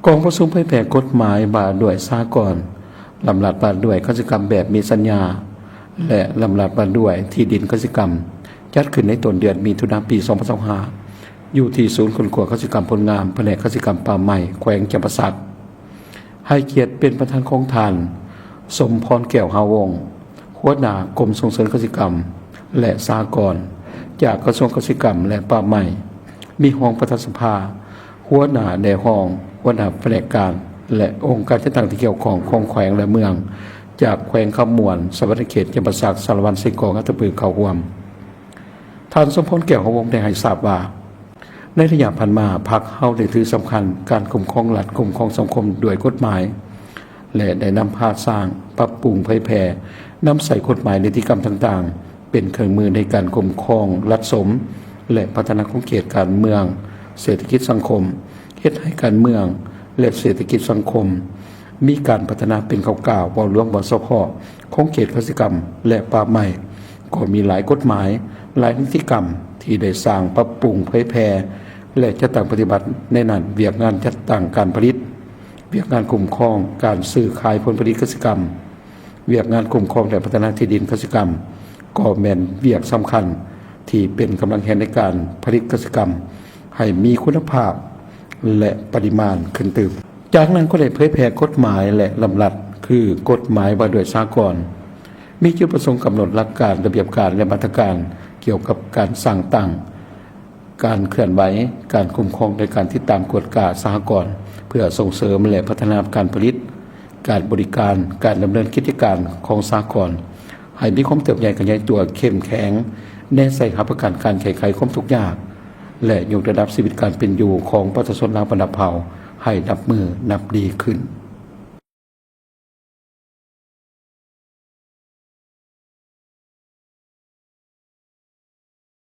ກອງປະຊຸມເຜີຍແຜ່ກົດໝາຍວ່າດ້ວຍສະຫະກອນ, ລຳລັດວ່າດ້ວຍກະສິກຳແບບມີສັນຍາ ແລະ ລຳລັດວ່າດ້ວຍທີ່ດິນກະສິກຳ ຈັດຂຶ້ນໃນຕົ້ນເດືອນມິຖຸນາ ປີສອງພັນຊາວຫ້າ ຢູ່ທີ່ສູນຄົ້ນຄວ້າກະສິກຳໂພນງາມ, ພະແນກກະສິກຳປ່າໄມ້ ແຂວງຈຳປາສັກ. ໃຫ້ກຽດເປັນປະທານຂອງທ່ານ ສົມພອນ ແກ້ວຫາວົງ, ຫົວໜ້າກົມສົ່ງເສີມກະສິກຳ ແລະ ສະຫະກອນ ຈາກກະຊວງກະສິກຳ ແລະ ປ່າໄມ້, ມີຮອງປະທານສະພາ, ຫົວໜ້າແດ່ຮອງ, ຫົວໜ້າພະແນກການ ແລະ ອົງການຈັດຕັ້ງທີ່ກ່ຽວຂ້ອງຂອງແຂວງ ແລະ ເມືອງ ຈາກແຂວງຄຳມ່ວນ, ສະຫວັນນະເຂດ, ຈຳປາສັກ, ສາລະວັນ, ເຊກອງ, ອັດຕະປື, ເຂົາຮ່ວມ. ທ່ານ ສົມພອນ ແກ້ວຫາວົງ ໄດ້ໃຫ້ຊາບວ່າ, ໃນໄລຍະຜ່ານມາ, ພັກເຮົາໄດ້ຖືສຳຄັນການຄຸ້ມຄອງລັດ, ຄຸ້ມຄອງສັງຄົມດ້ວຍກົດໝາຍ ແລະ ໄດ້ນຳພາສ້າງ, ປັບປຸງ, ເຜີຍແຜ່, ນຳໃຊ້ກົດໝາຍ, ນິຕິກຳຕ່າງໆ ເປັນເຄື່ອງມືໃນການຄຸ້ມຄອງລັດສົມ ແລະ ພັດທະນາຂົງເຂດການເມືອງ, ເສດຖະກິດ, ສັງຄົມ, ເຮັດໃຫ້ການເມືອງ ແລະ ເສດຖະກິດສັງຄົມ ມີການພັດທະນາເປັນກ້າວໆ, ເວົ້າລວມ, ເວົ້າສະເພາະຂົງເຂດກະສິກຳ ແລະ ປ່າໄມ້ ກໍມີຫຼາຍກົດໝາຍ, ຫຼາຍນິຕິກຳທີ່ໄດ້ສ້າງ, ປັບປຸງ, ເຜີຍແຜ່ ແລະ ຈັດຕັ້ງປະຕິບັດ. ໃນນັ້ນ, ວຽກງານຈັດຕັ້ງການຜະລິດ, ວຽກງານຄຸ້ມຄອງການຊື້ຂາຍຜົນຜະລິດກະສິກຳ, ວຽກງານຄຸ້ມຄອງ ແລະ ພັດທະນາທີ່ດິນກະສິກຳ ກໍແມ່ນວຽກສຳຄັນທີ່ເປັນກຳລັງແຮງໃນການຜະລິດກະສິກຳໃຫ້ມີຄຸນນະພາບ ແລະ ປະລິມານຂຶ້ນຕື່ມ. ຈາກນັ້ນກໍໄດ້ເຜີຍແຜ່ກົດໝາຍ ແລະ ລຳລັດ ຄື ກົດໝາຍວ່າດ້ວຍສະຫະກອນ ມີຈຸດປະສົງກຳນົດຫຼັກການ, ລະບຽບການ ແລະ ມາດຕະການກ່ຽວກັບການສ້າງຕັ້ງ, ການເຄື່ອນໄຫວ, ການຄຸ້ມຄອງ ແລະ ການຕິດຕາມກວດກາສະຫະກອນ ເພື່ອສົ່ງເສີມ ແລະ ພັດທະນາການຜະລິດ, ການບໍລິການ, ການດຳເນີນກິດຈະການຂອງສະຫະກອນ ໃຫ້ມີຄວາມເຕີບໃຫຍ່ຂະຫຍາຍຕົວເຂັ້ມແຂງ, ແນໃສ່ຮັບປະກັນການແກ້ໄຂຄວາມທຸກຍາກ ແລະ ຍົກລະດັບຊີວິດການເປັນຢູ່ຂອງປະຊາຊົນລາວບັນດາເຜົ່າໃຫ້ນັບມື້ນັບດີຂຶ້ນ.